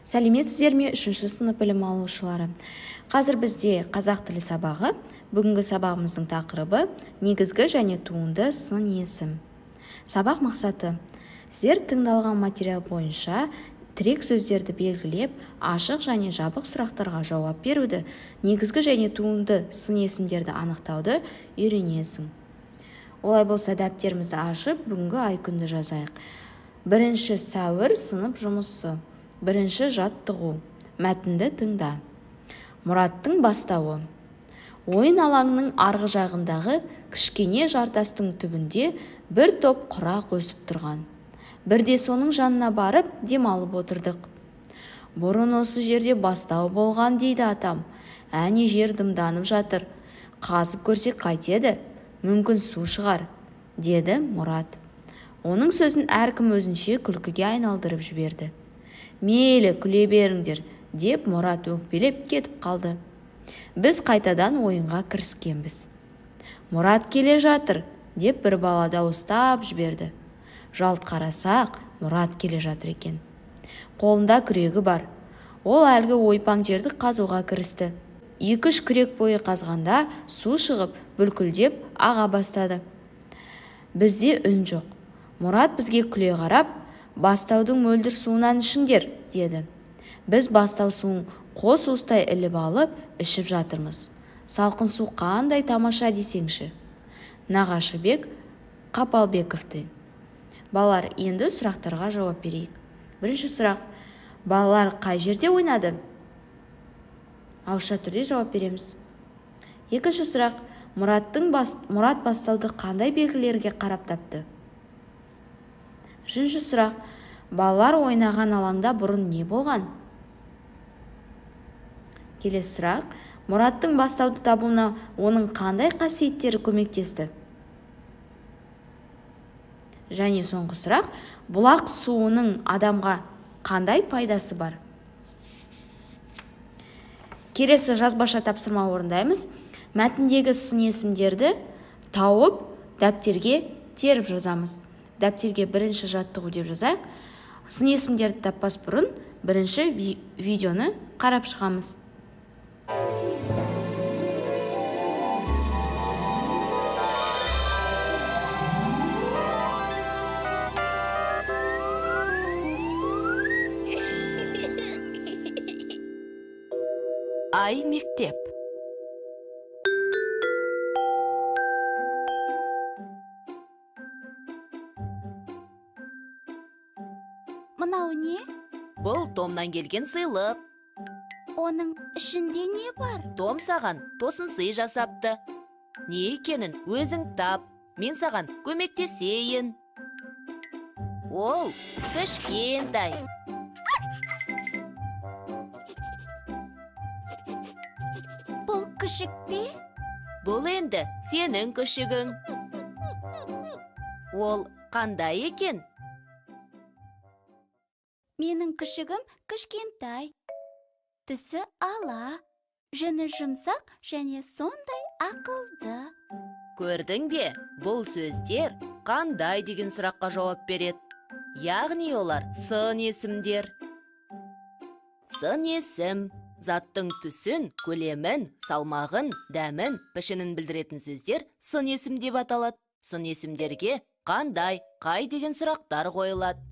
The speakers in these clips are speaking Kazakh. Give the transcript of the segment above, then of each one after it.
Сәлеметсіздер ме, 3-ші сынып білім алушылары. Қазір бізде қазақ тілі сабағы. Бүгінгі сабағымыздың тақырыбы негізгі және туынды сын есім. Сабақ мақсаты: сіздер тыңдалған материал бойынша тірек сөздерді белгілеп, ашық және жабық сұрақтарға жауап беруді, негізгі және туынды сын есімдерді анықтауды үйренесің. Олай болса, дәптерімізді ашып, бүгінгі ай күнді жазайық. 1 сәуір сынып жұмысы. 1 жаттығу. Мәтінді тыңда. Мұраттың бастауы. Ойын алаңының арғы жағындағы кішкене жартастың түбінде бір топ құрақ өсіп тұрған. Бірде соның жанына барып демалып отырдық. Бұрын осы жерде бастау болған, дейді атам. Әне жер дымданып жатыр. Қазып көрсек қайтеді, мүмкін су шығар, деді Мұрат. Оның сөзін әркім өзінше күлкіге айналдырып жіберді. Мейлі, күле беріңдер, деп Мұрат өкпелеп кетіп қалды. Біз қайтадан ойынға кіріскенбіз. Мұрат келе жатыр, деп бір бала дауыстап жіберді. Жалт қарасақ, Мұрат келе жатыр екен. Қолында күрегі бар. Ол әлгі ойпаң жерді қазуға кірісті. 2-3 күрек бойы қазғанда су шығып, бүлкілдеп аға бастады. Бізде үн жоқ. Мұрат бізге күле қарап, бастаудың мөлдір суынан ішіңдер, деді. Біз бастау суын қос уыстай іліп алып, ішіп жатырмыз. Салқын су қандай тамаша десеңші. Нағашыбек Қапалбековты. Балалар, енді сұрақтарға жауап берейік. Бірінші сұрақ. Балалар қай жерде ойнады? Ауызша түрде жауап береміз. Екінші сұрақ. Мұрат бастауды қандай белгілерге қарап тапты? Үшінші сұрақ. Балалар ойнаған алаңда бұрын не болған? Келесі сұрақ. Мұраттың бастауды табуына оның қандай қасиеттері көмектесті? Және соңғы сұрақ. Бұлақ суының адамға қандай пайдасы бар? Келесі жазбаша тапсырма орындаймыз. Мәтіндегі сын есімдерді тауып, дәптерге теріп жазамыз. Дәптерге бірінші жаттығу деп жазайық. Сын есімдерді таппас бұрын бірінші видеоны қарап шығамыз. Ай мектеп. Мынау не? Бұл Томнан келген сыйлық. Оның ішінде не бар? Том саған тосын сый жасапты. Не екенін өзің тап. Мен саған көмектесейін. Ол кішкентай. Бұл күшік пе? Бұл енді сенің күшігің. Ол қандай екен? Менің күшігім кішкентай. Түсі ала, жүні жұмсақ және сондай ақылды. Көрдің бе, бұл сөздер қандай деген сұраққа жауап береді. Яғни олар сын есімдер. Сын есім заттың түсін, көлемін, салмағын, дәмін, пішінін білдіретін сөздер сын есім деп аталады. Сын есімдерге қандай, қай деген сұрақтар қойылады.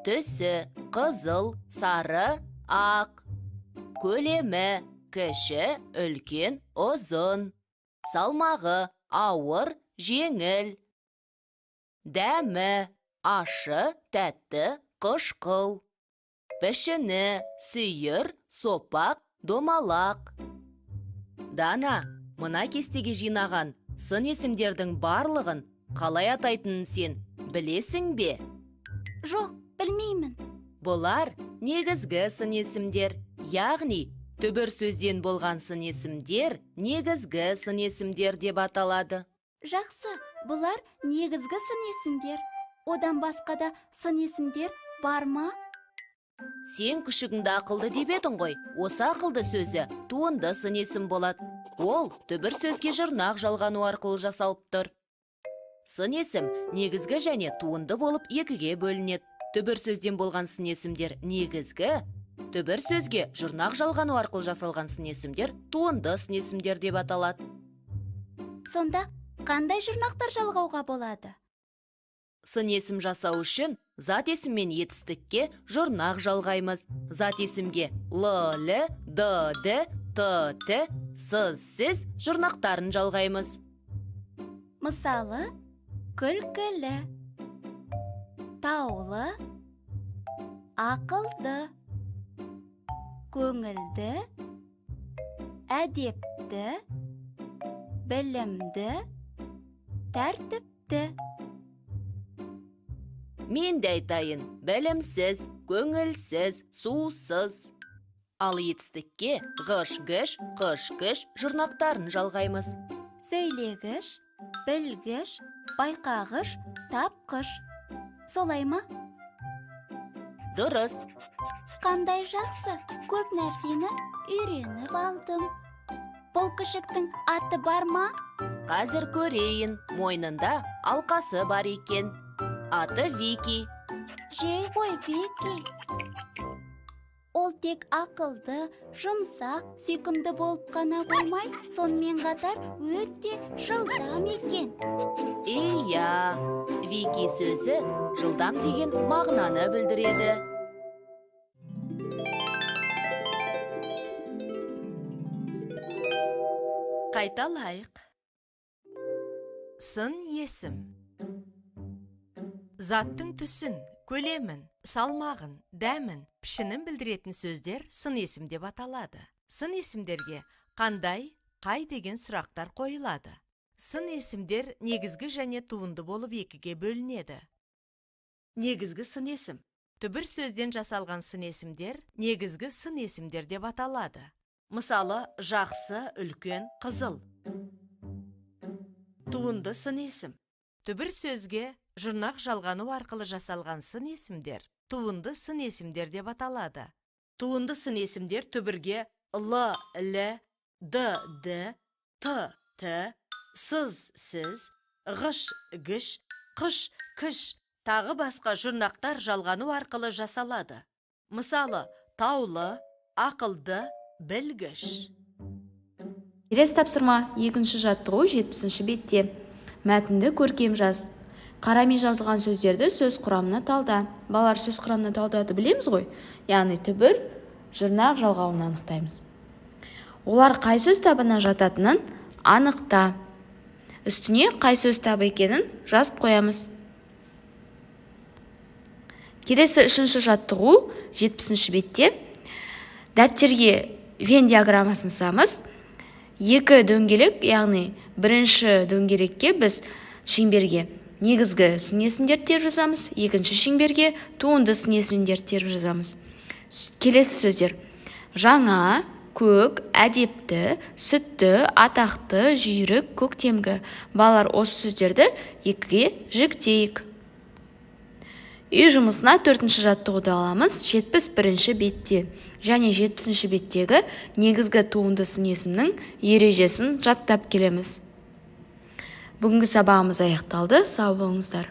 Түсі қызыл, сары, ақ. Көлемі кіші, үлкен, ұзын. Салмағы ауыр, жеңіл. Дәмі ашы, тәтті, қышқыл. Пішіні сүйір, сопақ, домалақ. Дана, мына кестеге жинаған сын есімдердің барлығын қалай атайтынын сен білесің бе? Жоқ, білмеймін. Бұлар негізгі сын есімдер, яғни түбір сөзден болған сын есімдер негізгі сын есімдер деп аталады. Жақсы, бұлар негізгі сын есімдер. Одан басқа да сын есімдер бар ма? Сен күшігіңді ақылды деп едің ғой. Осы ақылды сөзі туынды сын есім болады. Ол түбір сөзге жұрнақ жалғану арқылы жасалып тұр. Сын есім негізгі және туынды болып екіге бөлінеді. Түбір сөзден болған сын есімдер негізгі, түбір сөзге жұрнақ жалғану арқылы жасалған сын есімдер туынды сын есімдер деп аталады. Сонда қандай жұрнақтар жалғауға болады? Сын есім жасау үшін зат есім мен етістікке жұрнақ жалғаймыз. Зат есімге л, л, д, д, т, т, с, сіз жұрнақтарын жалғаймыз. Мысалы, күлкілі, таулы, ақылды, көңілді, әдепті, білімді, тәртіпті. Мен де айтайын, білімсіз, көңілсіз, сусыз. Ал етістікке ғыш-гіш, қыш-кіш жұрнақтарын жалғаймыз. Сөйлегіш, білгіш, байқағыш, тапқыш. Солай ма? Дұрыс. Қандай жақсы, көп нәрсені үйреніп алдым. Бұл күшіктің аты бар ма? Қазір көрейін, мойнында алқасы бар екен. Аты Вики. Жей ғой, Вики. Ол тек ақылды, жұмсақ, сүйкімді болып қана қоймай, сонымен қатар өте жылдам екен. Иә, Вики сөзі жылдам деген мағынаны білдіреді. Қайталайық. Сын есім. Заттың түсін, көлемін, салмағын, дәмін, пішінін білдіретін сөздер сын есім деп аталады. Сын есімдерге қандай, қай деген сұрақтар қойылады. Сын есімдер негізгі және туынды болып екіге бөлінеді. Негізгі сын есім. Түбір сөзден жасалған сын есімдер негізгі сын есімдер деп аталады. Мысалы, жақсы, үлкен, қызыл. Туынды сын есім. Түбір сөзге жұрнақ жалғану арқылы жасалған сын есімдер туынды сын есімдер деп аталады. Туынды сын есімдер түбірге л, л, д, д, т, т, сыз, сіз, ғыш, гіш, қыш, кіш, тағы басқа жұрнақтар жалғану арқылы жасалады. Мысалы, таулы, ақылды, білгіш. Келесі тапсырма екінші жаттығу 70-ші бетте. Мәтінді көркем жаз. Қарамен жазылған сөздерді сөз құрамына талда. Балалар, сөз құрамына талдауды білеміз ғой. Яғни түбір, жұрнақ жалғауын анықтаймыз. Олар қай сөз табына жататынын анықта. Үстіне қай сөз табы екенін жазып қоямыз. Келесі үшінші жаттығу 70-ші бетте. Дәптерге Венн диаграммасын саламыз. Екі дөңгелек, яғни бірінші дөңгелекке біз шеңберге негізгі сын есімдерді теріп жазамыз, екінші шеңберге туынды сын есімдерді теріп жазамыз. Келесі сөздер: жаңа, көк, әдепті, сүтті, атақты, жүйрік, көктемгі. Балалар, осы сөздерді екіге жіктейік. Үй жұмысына төртінші жаттығуды аламыз 71-ші бетте және 70-ші беттегі негізгі туынды сын есімнің ережесін жаттап келеміз. Бүгінгі сабағымыз аяқталды. Сау болыңыздар.